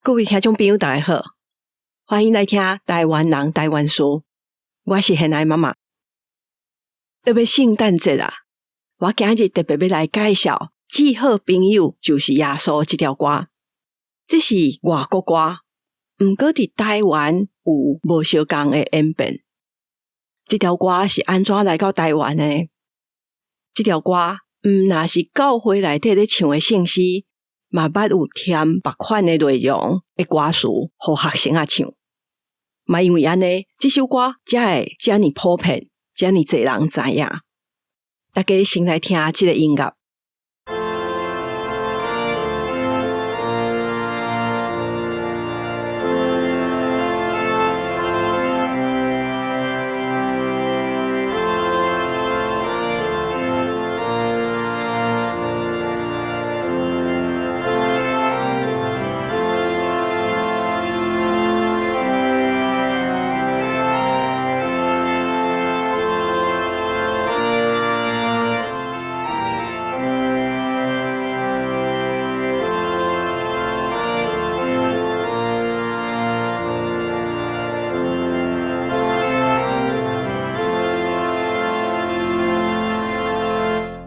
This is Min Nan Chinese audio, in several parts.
各位聽眾朋友，大家好，歡迎來聽台灣人台灣事。我是現愛媽媽。特別聖誕節啊，我今日特別欲來介紹《至好朋友就是耶穌》這條歌。這是外國歌，毋過佇台灣有無相仝的演變。這條歌是按怎來到台灣的？這條歌毋但是教會內底咧唱的聖詩，嘛捌有添別款的內容的歌詞，予學生仔唱。嘛因為按呢，這首歌才會遮爾普遍，遮爾濟人知影。大家先來聽這個音樂。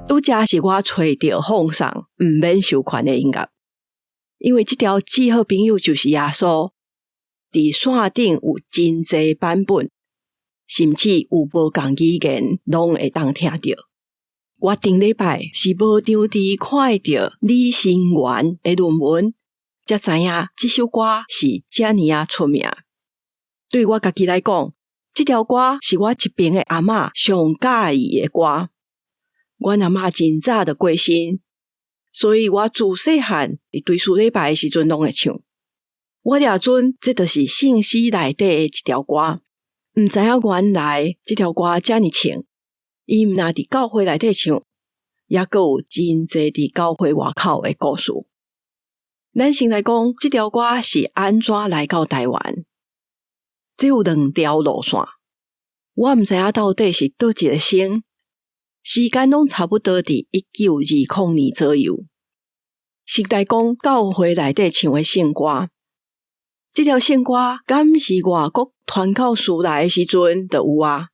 拄才是我揣著放送毋免授權的音樂，因為這條至好朋友就是耶穌，佇線頂有真濟版本，甚至有無仝語言攏會當聽著。我頂禮拜是無場佇看著李新元的論文，才知影這首歌是遮爾仔出名。對我家己來講，這條歌是我一邊的阿嬤上佮意的歌。阮阿嬤真早就過身，所以我自細漢佇追思禮拜的時陣攏會唱。我掠準這就是聖詩內底的一條歌，毋知影原來這條歌遮爾唱。伊毋但佇教會內底唱，猶閣有真濟佇教會外口的故事。咱先來講這條歌是按怎來到台灣？這有兩條路線，我毋知影到底是佗一个先。時間攏差不多佇1920年左右。先來講教會內底唱的聖歌，這條聖歌敢是外國傳教士來的時陣就有啊？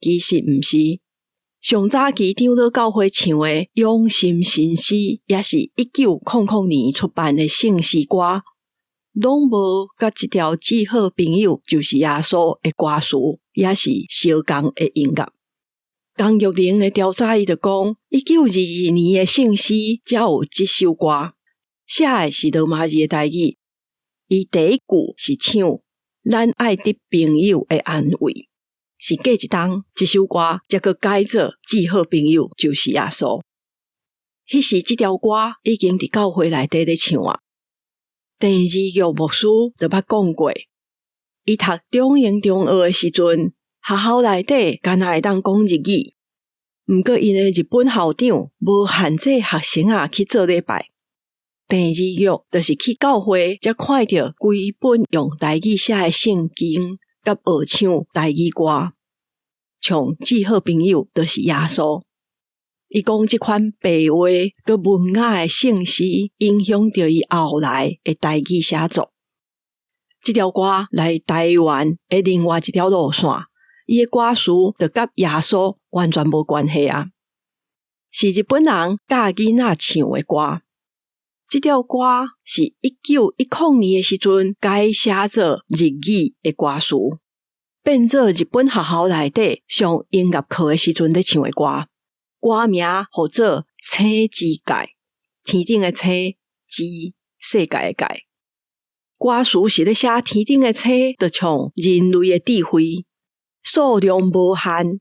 其實毋是，上早期長老教會唱的《永心新詩》，也是1900年出版的聖詩歌，攏無佮這條至好朋友就是耶穌的歌詞，也是相仝的音樂。江玉玲的調查，伊就講，1922年的聖詩才有這首歌，寫的是羅馬字的台語。伊第一句是唱“咱愛得朋友的安慰”，是過一冬，這首歌才閣改做至好朋友就是耶穌。彼時這條歌已經佇教會內底咧唱啊。鄭義玉牧師就捌講過，伊讀中英中學的時陣，學校內底敢若會當講日語，毋過𪜶的日本校長無限制學生仔去做禮拜。鄭義玉就是去教會，才看著規本用台語寫的聖經，佮學唱台語歌，唱至好朋友就是耶穌。伊講這款白話閣文雅的聖詩，影響著伊後來的台語寫作。這條歌來台灣的另外一條路線，伊的歌詞就佮耶穌完全無關係啊，是日本人教囡仔唱的歌。這條歌是1910年的時陣改寫做日語的歌詞，變做日本學校內底上音樂課的時陣咧唱的歌。歌名號做《星之界》，天頂的星，之世界的界。歌詞是咧寫天頂的星，就像人類的智慧，數量無限，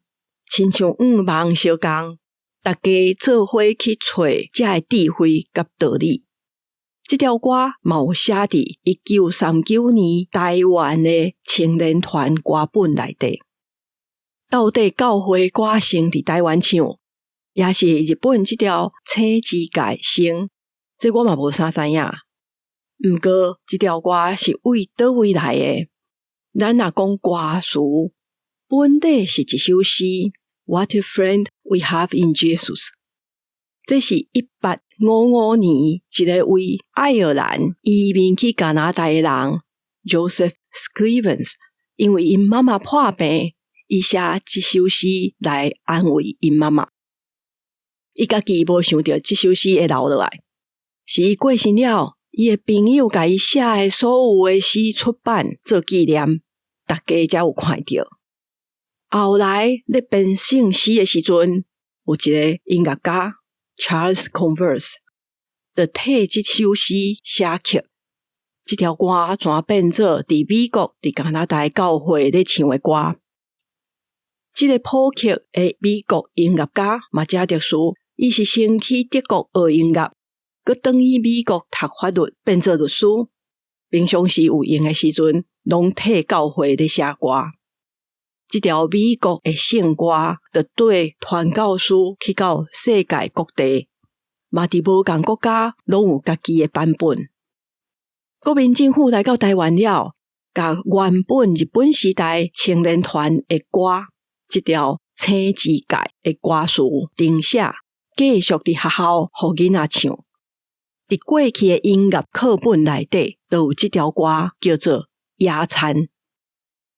親像五網相仝，大家做伙去揣這个智慧佮道理。這條歌嘛有寫佇1939年台灣的青年團歌本內底。到底教會歌先佇台灣唱，抑是日本這條星之界先？這我嘛無啥知影。毋過這條歌是為佗位來的？咱若講歌詞，本底是一首詩，What a friend we have in Jesus。這是1855年一个為愛爾蘭移民去加拿大的人 Joseph Scrivens，因為𪜶媽媽破病，伊寫這首詩來安慰𪜶媽媽。伊家己無想著這首詩會留落來，是伊過身了，伊的朋友共伊寫的所有的詩出版做紀念，大家才有看著。後來咧編聖詩的時陣，有一个音樂家 Charles Converse 就替這首詩寫曲。這條歌轉變做佇美國、佇加拿大教會咧唱的歌。這个譜曲的美國音樂家嘛誠特殊，伊是先去德國學音樂，閣轉去美國讀法律，變做律師。平常時有閒的時陣，攏替教會咧寫歌。這條美國的聖歌，就綴傳教士去到世界各地，嘛佇無仝國家攏有家己的版本。國民政府來到台灣了，共原本日本時代青年團的歌，這條青字界的歌詞重寫，繼續佇學校予囡仔唱。佇過去的音樂課本內底，就有這條歌叫做《野餐》。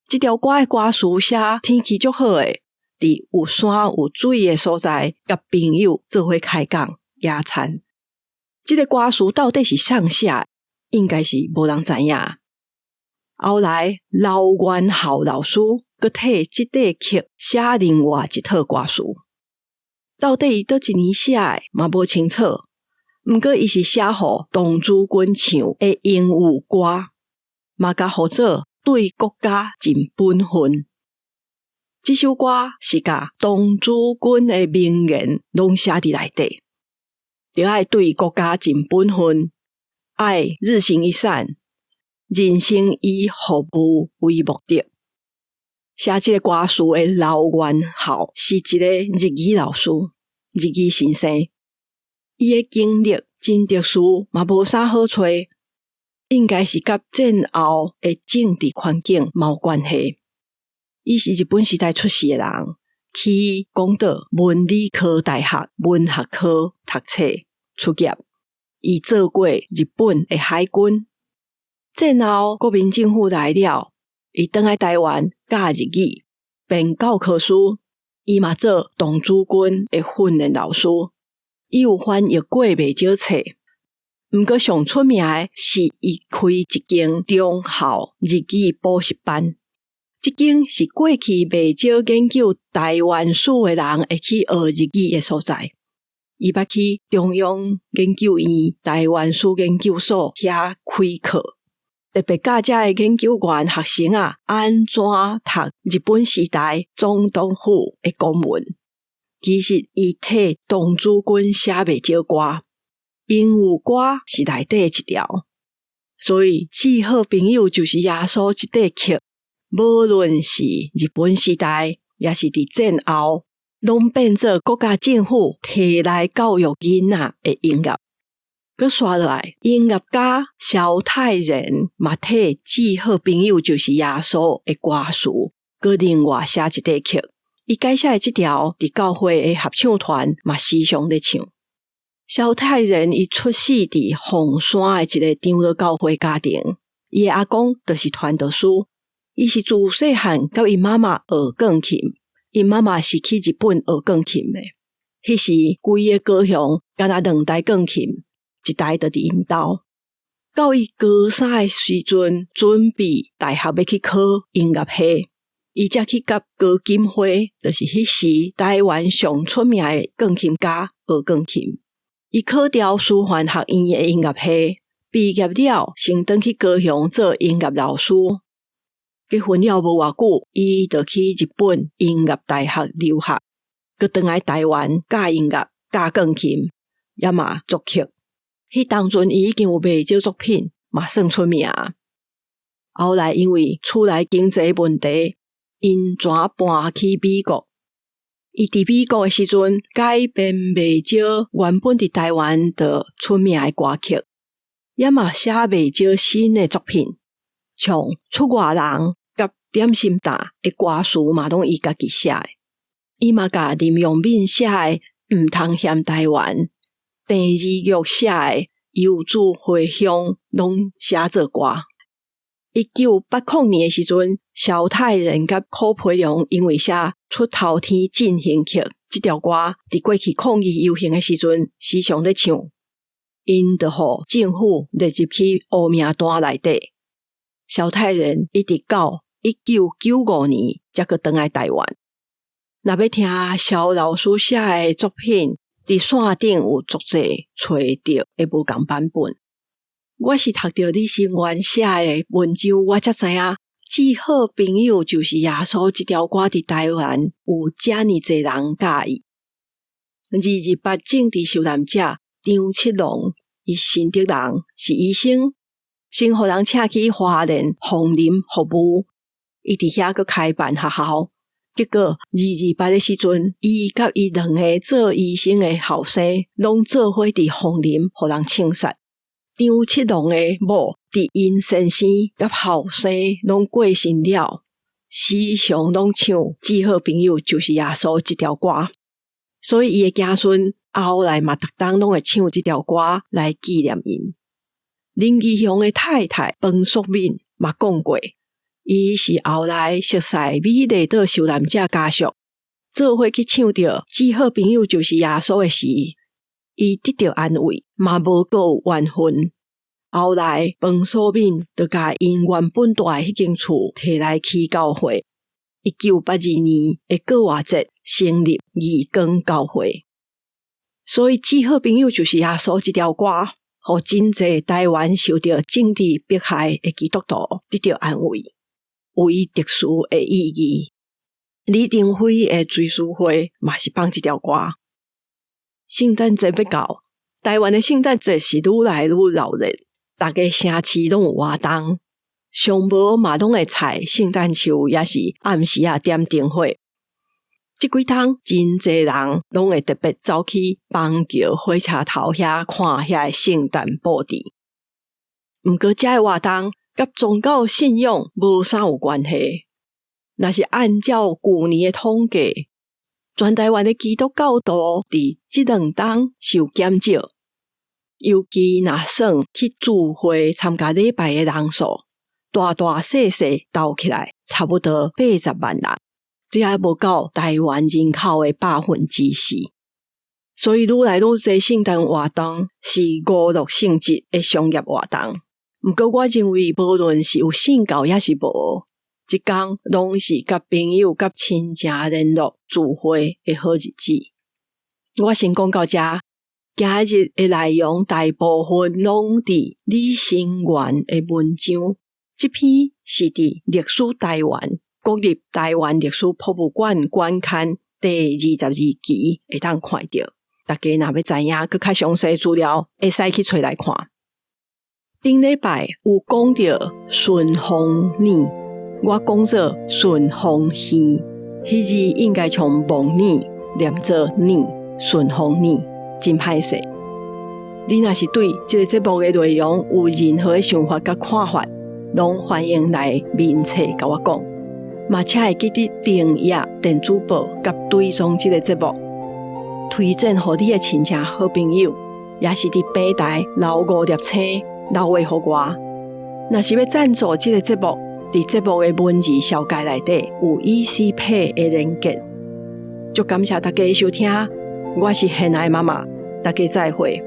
這條歌的歌詞寫天氣足好的，佇有山有水的所在，佮朋友做伙開講野餐。這个歌詞到底是誰寫的？應該是無人知影。後來劉元孝老師閣替這塊曲寫另外一套歌詞，到底伊佗一年寫的嘛無清楚。毋過伊是寫予童子軍唱的榮譽歌，嘛共號做對國家盡本分。這首歌是共童子軍的名言攏寫佇內底，著愛對國家盡本分，愛日行一善，人生以服務為目的。寫這个歌詞的劉元孝是一个日語老師，日語先生。伊的經歷真特殊，嘛無啥好揣，應該是佮戰後的政治環境嘛有關係。伊是日本時代出世的人，去廣島文理科大學文學科讀冊出業。伊做過日本的海軍。戰後國民政府來了，伊轉來台灣教日語，編教科書。伊嘛做童子軍的訓練老師。伊有翻譯過袂少冊，毋過上出名的是伊開一間中校日語補習班。這間是過去袂少研究台灣史的人會去學日語的所在。伊捌去中央研究院台灣史研究所遐開課，特別教遮的研究員學生啊，按怎讀日本時代總統府的公文。其實伊替童子軍寫袂少歌，榮譽歌是內底的一條。所以至好朋友就是耶穌這塊曲，無論是日本時代，抑是佇戰後，攏變做國家政府提來教育囡仔的音樂。閣紲落來，音樂家蕭泰然嘛替至好朋友就是耶穌的歌詞，閣另外寫一塊曲。伊改寫的這條，佇教會的合唱團嘛時常咧唱。蕭泰然伊出世佇鳳山的一个長老教會家庭，伊的阿公就是傳道師。伊是自細漢佮伊媽媽學鋼琴，𪜶媽媽是去日本學鋼琴的。彼時規个高雄敢若兩台鋼琴，一台就佇𪜶兜。到伊高三的時陣，準備大學欲去考音樂系。伊才去佮高金輝，就是彼時台灣上出名的鋼琴家學鋼琴。伊考著師範學院的音樂系，畢業了，先轉去高雄做音樂老師。結婚了無偌久，伊就去日本音樂大學留學，閣轉來台灣教音樂、教鋼琴，也嘛作曲。彼當陣伊已經有袂少作品，嘛算出名。後來因為厝內經濟問題，𪜶轉搬去美國。伊佇美國的時陣，改編袂少原本佇台灣就出名的歌曲，也嘛寫袂少新的作品，像《出外人》佮《點心擔》的歌詞嘛，攏伊家己寫的。伊嘛共林陽敏寫的《毋通嫌台灣》鄭義玉寫的《遊子回鄉》攏寫做歌。1980年的時陣，蕭泰然佮柯培良因為寫《出頭天進行曲》這條歌，佇過去抗議遊行的時陣，時常咧唱，𪜶就予政府列入去烏名單內底。蕭泰然一直到1995年才閣轉來台灣。若欲聽蕭老師寫的作品，佇線頂有足濟揣著的無仝版本。我是讀著李星源寫的文章，我才知影至好朋友就是耶穌這條歌佇台灣有遮爾濟人佮意。228政治受難者張七龍，伊新竹人，是醫生，先予人請去花蓮鳳林服務，伊佇遐閣開辦學校。結果228的時陣，伊佮伊兩个做醫生的後生，攏做伙佇鳳林予人槍殺。張七龍的某佇𪜶先生佮後生攏過身了，時常攏唱《至好朋友就是耶穌》這條歌，所以伊的子孫後來嘛，逐冬攏會唱這條歌來紀念𪜶。林義雄的太太彭淑敏嘛講過，伊是後來熟似美麗島受難者家屬，做伙去唱著《至好朋友就是耶穌》的時，伊得著安慰，嘛無閣有怨恨。後來彭淑敏就共𪜶原本蹛的彼間厝提來起教會。1982年的過活節成立義光教會。所以至好朋友就是耶穌這條歌，予真濟台灣受著政治迫害的基督徒得著安慰，有伊特殊的意義。李登輝的追思會嘛是放這條歌。聖誕節欲到，台灣的聖誕節是愈來愈熱鬧，逐个城市攏有活動，上無嘛攏會採聖誕樹，抑是暗時仔點燈火。這幾冬真濟人攏會特別走去板橋火車頭遐看遐个聖誕布置。毋過這个活動佮宗教信仰無啥有關係。若是按照舊年的統計，全台灣的基督教徒佇這兩冬是有減少，尤其若算去聚會參加禮拜的人數，大大細細鬥起來，差不多80萬人，這還無夠台灣人口的4%。所以愈來愈濟聖誕活動是娛樂性質的商業活動。毋過我認為，無論是有信教抑是無，這工攏是佮朋友、佮親情聯絡、聚會的好日子。我先講到這，今日的內容大部分攏佇李星源的文章，這篇是佇歷史台灣國立台灣歷史博物館館刊第22期會當看著。大家若欲知影閣較詳細資料，會使去揣來看。頂禮拜有講著順風耳，我講做順風耳，彼字應該從望耳念做耳，順風耳，真歹勢。你若是對這個節目的內容有任何的想法佮看法，攏歡迎來面冊共我講。嘛，請會記得訂閱電子報佮追蹤這個節目，推薦予你的親戚好朋友，抑是佇平台留五粒星留話予我。若是欲贊助這個節目，佇節目的文字紹介內底有 ECPay 的連結。足感謝大家的收聽，我是現愛媽媽，大家再會。